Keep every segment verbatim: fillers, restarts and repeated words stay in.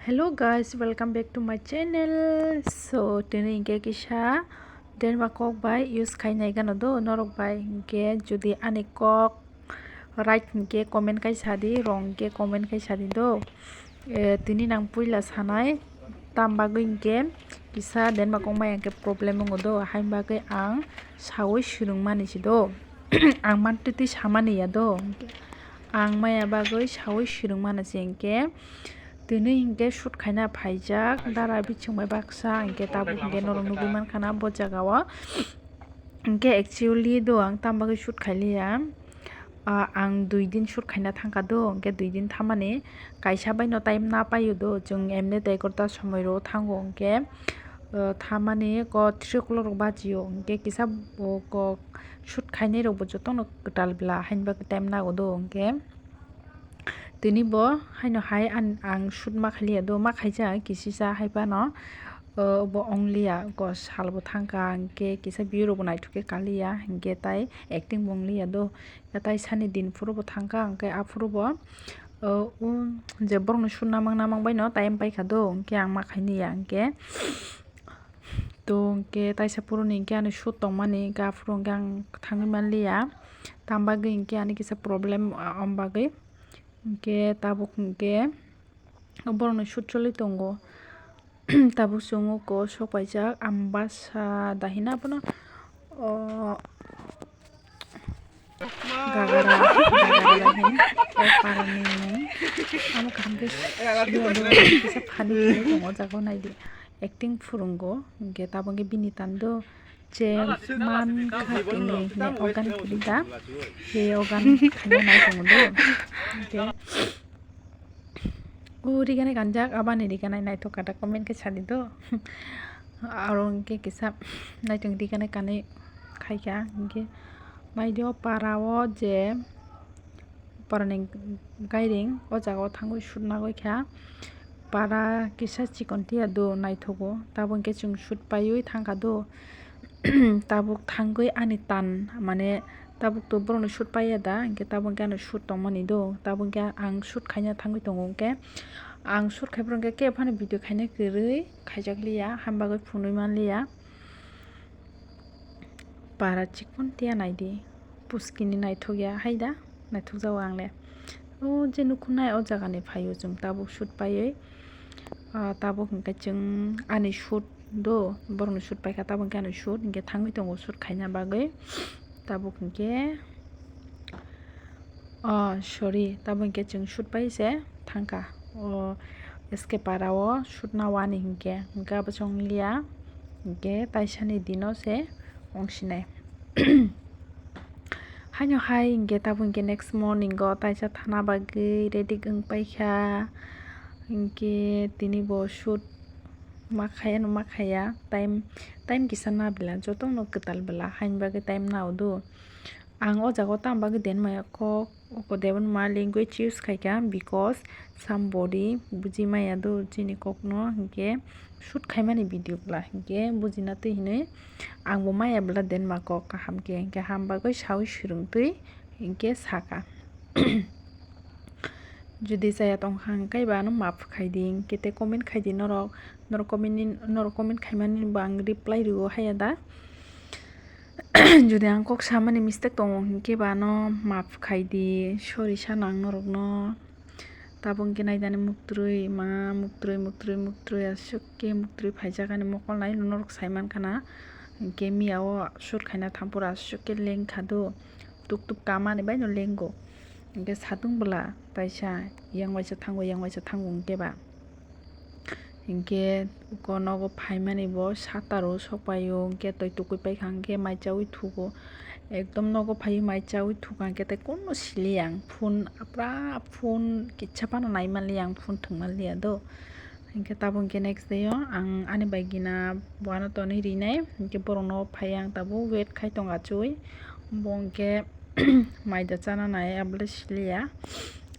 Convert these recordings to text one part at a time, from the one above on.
Hello guys, welcome back to my channel. So tini hingke kisa Denmark kok bai use khainai gano do norok bai, hingke jodi ani kok right hingke comment kai sadi, wrong hingke comment kai sadi do. Eh, tini nang puila sanai tam bagwi hingke kisa Denmark kok mai hingke problem wngo do, hain bagwi ang sawi swrwngmani si do. Ang mantwi twi samani ya do, ang maya bagwi sawi swrwngmani si hingke. Tini hingke shoot khaina phaijak dara bichwng bai baksa, hingke tabuk hingke norok nugwi mankha na bo jaga o. Hingke actually do ang tam bagwi shoot khailiya. Ah, ang dui din shoot khaina thangkha do, hingke dui din thamani kaisa bai no time na paio do, chwng emne egarota somoi ro thango, hingke, ah, thamani ko three o'clock rok bachio, hingke kisa bo kok shoot khainai rok bo jotono kwtal bwla hain bagwi time nago do, hingke. Tini bo haino hai an-, ang shoot ma khailiya do, ma khaijak kisisa hai phano, o, bo ongliya, go sal bo thangkha, hingke kisa view rok bo naithok khe kaliya, hingke tai acting bo ongliya do, ya tai sani din phuru bo thangkha, hingke aphuru bo, o, o, je borokno shoot namang namang baino time paikha do, hingke ang ma khainiya, hingke. To hingke taisa phuru ni hingke ani shoot tongmani hingke aphuru hingke ang thangwi manliya, tam bagwi hingke ani kisa problem, ah, om bagwi hingke tabuk hingke borokni shoot choli tongo. Tabuk chwng o kosok paijak Ambasa dahina abono, o, Gagara, Gagara hin, o parani mung. Amo kaham khe siyado, kisa funny khe tongo, o jaga o naidi. Acting phurungo, hingke tabuk khe bini tando je man khatini hine organ khulida, he organ khaina nai tongo do. Hingke o rigani kanjak, abani rigani naithok kata comment khe sadi do. Aro hingke kisa naitong rigani kanwi khaikha, hingke naidi o para o je parani gairing o jaga o thangwi shoot nagwi kha. Para kisa chikon tiya do naithogo, tabuk hingke chwng shoot paiwi thangkha do. Tabuk thangwi ani tan, mane tabuk to borokno shoot paiya da, hingke tabuk hingke ano shoot tongmani do, tabuk hingke ang shoot khaina thangwi tongo, hingke ang shoot khai phuru hingke kebo phano video khaina kwrwi khaijakliya, hambagwi phunui manliya. Para chikon tiya naidi, puskini naithokya haida, naithokjago ang le. O je nukhunai o jagani phaio chwng tabuk shoot paiwi, ah, tabuk hingke chwng ani shoot do, borokni shoot paikha, tabuk hingke ani shoot hingke thangwi tongo shoot khaina bagwi. Tabuk hingke, oh, sorry, tabuk hingke chwng shoot pai se thangkha. O S K para o shoot na wani hingke, hingke abo chwng liya, hingke taisani dino se wngsinai. Haino hai hingke tabuk hingke next morning o taisa thana bagwi ready wng paikha, hingke tini bo shoot ma khaya no ma khaya, time, time kisa na bela, jotono kwtal bela, hain bagwi time na o do. Ang o jaga o tamo bagwi den maya kok, oko Devanma language use khaikha, because somebody buji maya do chini kokno, hinkhe shoot khaimani video bwla, hinkhe bujina twi hinwi ang bo maya bwla den ma kok kaham khe, hinkhe ham bagwi sawi swrwng twi hinkhe saka. Jodi chaya tongkha hinkhe ba ano maaf khai di, hinkhe tei comment khai di norok, norok comment ni, norok comment khaimani bo ang reply rwo haya da. Jodi ang kok samani mistake tongo hinkhe ba ano maaf khai di, sorry sana ang norokno. Tabuk hinkhe naidani muktwrwi ma, muktwrwi, muktwrwi, muktwrwi, aswk khe muktwrwi phaijak ani mokol nai norok saimankha na. Hinkhe miya o shoot khaina thampura aswk khe lengkha do, tuk tuk kamani baino lengo. Hinkhe satung bwla taisa yang waisa thango, yang waisa thango hinkhe ba. Hinkhe uko nogo phaimani bo sataro sokpaio, hinkhe twi tukui paikha, hinkhe mai chaui thugo. Ekdom nogo phaiwi mai chaui thuka, hinkhe tei kono siliya ang phone, pura phone kitsa phano naimanliya ang, phone thwngmanliya do. Hinkhe tabuk hinkhe next day o ang ani bai gina bo ano tonwi rinai, hinkhe borokno phai ang tabuk wait khai tongo achugwi. Bo hinkhe maida chana nai abole siliya,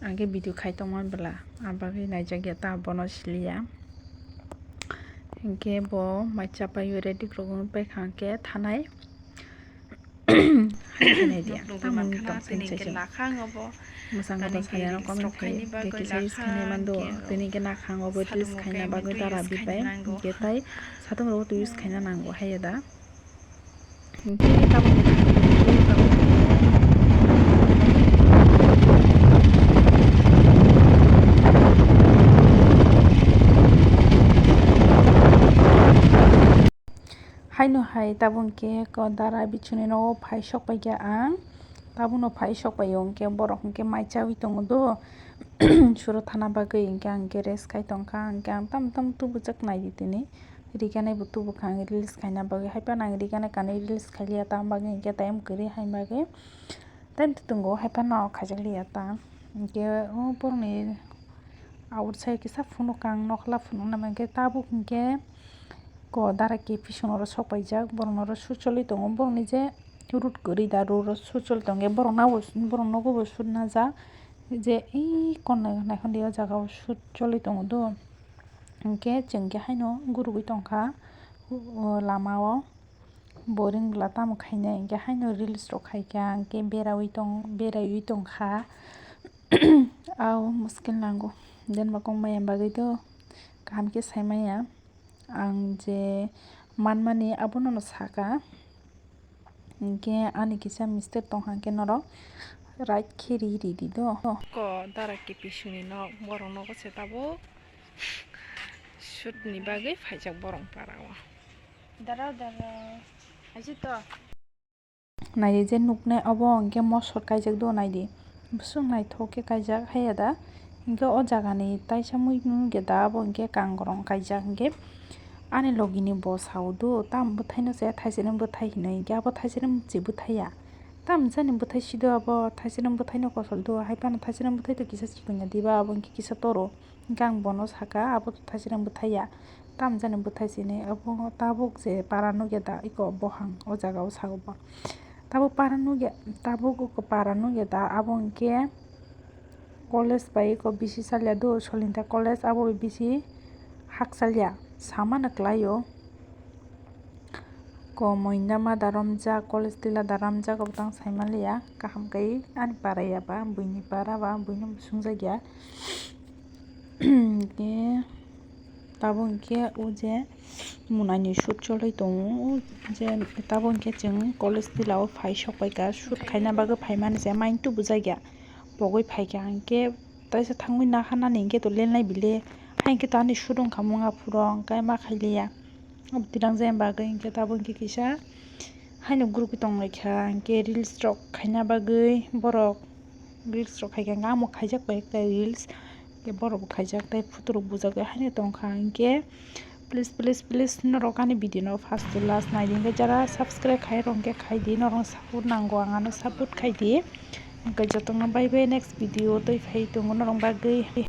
ang khe video khai tongmani bwla, abagwi naijakya ta bono siliya. Hinkhe bo mai chapai ready rok wng paikha hinkhe thanai. Hai khe nai dia, tamo wng tong sai se. Mwsang mwsang saya no comment khai, kisa use khainai mando, tini khe nakhang o bo use khaina bagwi dara bipai, hwnkhe tai satung rogo twi use khaina nango hai da. Hwnkhe tabuk Haino hai tabuk hwnkhe ko dara bichuni nogo phai sok paikha ang. Tabukno phai sok paio hwnkhe borok hwnkhe mai chaui tongo do. Suro thana bagwi hwnkhe ang hwnkhe rest khai tongkha, hwnkhe ang tamo tamo tubujak naidi tini. Riganai bo tubukha ang reels khaina bagwi, haiphano ang riganai kanwi reels khailiya, tamo bagwi hwnkhe time kwrwi hai bagwi time tongo, haiphano khaijak liya ta. Hwnkhe o borokni outside kisa phunukha ang, nokla phunuknai hwnkhe tabuk hwnkhe ko dara kiphilsong oro sok paijak, borok noro shoot choli tongo, borokni je road kwrwi da, road o shoot choli tongkhe borok nogo bo shoot najak, je ei konna naikhondi o jaga o shoot choli tongo do. Hwnkhe chwng khe haino gurugwi tongkha o lama o. Boring bwla tamo khainai, hwnkhe haino reels rok khaikha, hwnkhe beraui tong, beraiwi tongkha. Au muskil nango, jenba kok maya bagwi do kaham khe sai maya. Ang je manmani abono no saka, hwnkhe ani kisa mistake tongkha, hwnkhe norok right khe ri ridi do. Ko dara kiphilsongni nok, borok nogo se tabuk shoot ni bagwi phaijak borok para o. Dara dara. Aisi to. Naidi je nuknai obo hwnkhe mosor kaijak do naidi. Bwswk naithok khe kaijak haiya da. Hwnkhe o jagani taisa mui nukya da abo hwnkhe kangrong kaijak hwnkhe ani logini bo sao do, tamo bwthaino se thaisani bwthai hinwi hwnkhe abo thaisani bwswi bwthaiya. Tamo jani bwthai sido abo thaisani bwthaino kosol do, haiphano thaisani bwthai to kisa chikon ya diba abo hwnkhe kisa toro. Hwnkhe ang bono saka, abo to thaisani bwthai ya, tamo jani bwthai sini, abo tabuk je para nukya da eko bohang o jaga o saka bo. Tabuk para nukya, tabuk eko para nukya da, abo hwnkhe college bai eko bisi salya do, Solinta college abo bisi haksalya, samano kwlai o. Ko moina ma da romjak, college tila da romjak, obo tang sai manliya. Kaham kai ani para ya ba, buini para ba, buino bo sungjakya. Hwnkhe tabuk hwnkhe o je munaini shoot choloi tongo, o je tabuk hwnkhe chwng college tila o phai sok paikha, shoot khaina bagwi phaimani se main tubujakya, pogwi phaikha hwnkhe. Taisa thangwi naha nani hwnkhe to lelnai bile. Hai hwnkhe to ani shoot wngkha mung aphuru hwnkhe ma khailiya. Abo twlang jani bagwi hwnkhe tabuk hwnkhe kisa haino gurukhe tonglaikha hwnkhe reels rok khaina bagwi borok reels rok khaikha hwnkhe amo khaijak bai ekta reels hwnkhe borok bo khaijak tei photo rok bujagwi haino tongkha hwnkhe. Please, please, please, norok ani video no first to last naidi hwnkhe jara subscribe khai rok hwnkhe khaidi, norok support nango, ang ano support khaidi. Hwnkhe jotono bye bye, next video tei phai tongo norok bagwi.